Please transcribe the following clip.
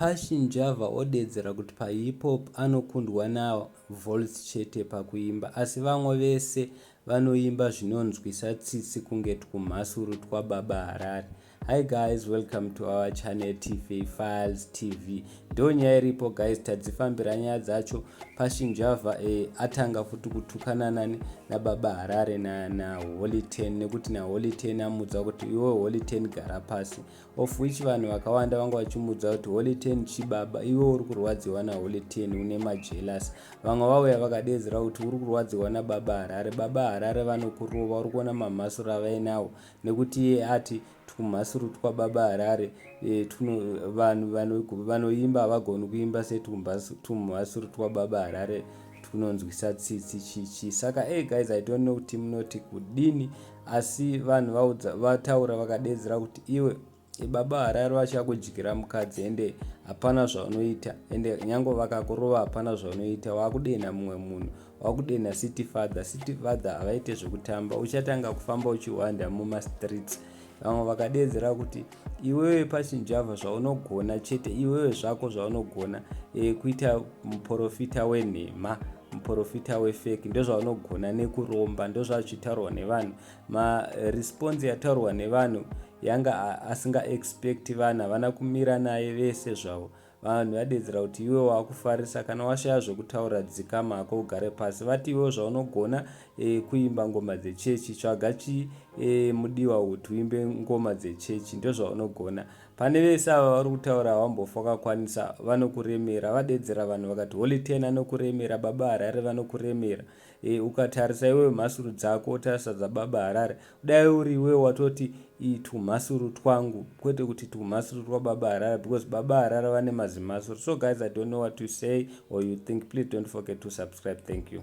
Passion Java odedzera kuti pahip hop anokundwa naVoltz chete pakuimba asi vamwe vese vanoimba zvinonzwisa tsitsi kunge twumhasuru twaBaba Harare. Hi guys, welcome to our channel TV Files TV. Ndo nyaya iripo guys, tadzifambira nyaya dzacho. Passion Java atanga futi kutukana nani? NaBaba Harare na Holy 10, nekuti naHoly 10 amudza kuti, "Iwe Holy 10, gara pasi," of which vanhu vakawanda vanga vachimudza kuti, "Holy 10 chibaba, iwe uri kurwadziwa naHoly 10, une majealous." Vamwe vauya vakadedzera kuti, "Uri kurwadziwa naBaba Harare, Baba Harare vanokurova, uri kuona mamhasuru avainawo," nekuti iye ati twumhasuru twababa Harare vanhu vanoimba havagoni kuimba setumhasuru twababa Harare tunonzwisa tsitsi chichi. Saka hey guys, I don't know kuti munoti kudini, asi vanhu vataura vakadedzera kuti, "Iwe, Baba Harare vachakudyira mukadzi, ende hapana zvaunoita, ende nyange vakakurova hapana zvaunoita. Wakudenha mumwe munhu, wakudenha City Father. City Father havaite zvekutamba, uchatanga kufamba uchihwanda mumastreets." Vamwe vakadedzera kuti, "Iwewe Passion Java, zvaunogona chete iwewe zvako zvaunogona kuita muprofita wenhema, muprofita wefake, ndozvaunogona nekuromba." Ndozvazvitaurwa nevanhu. Maresponse yataurwa nevanhu yanga asingaexpecti. Vanhu havana kumira naye vese zvavo. Vanhu vadedzera kuti, "Iwe wakufarisa, kana washaya zvekutaura dzikama hako ugare pasi." Vati, "Iwe zvaunogona kuimba ngoma dzechechi, tsvaga chi mudiwa kuti uimbe ngoma dzechechi, ndozvaunogona. Pane vese ava vari kutaura havambofa vakakwanisa, vanokuremera." Vadedzera vanhu vakati, "Holy Ten anokuremera, Baba Harare vanokuremera. Ukatarisa iwewe mhasuru dzako, wotarisa dzababa Harare, kudai uri iwewe watoti tumhasuru twangu, kwete kuti tumhasuru twababa Harare, because Baba Harare vane mazimasuru." So guys, I don't know what to say or you think. Please don't forget to subscribe. Thank you.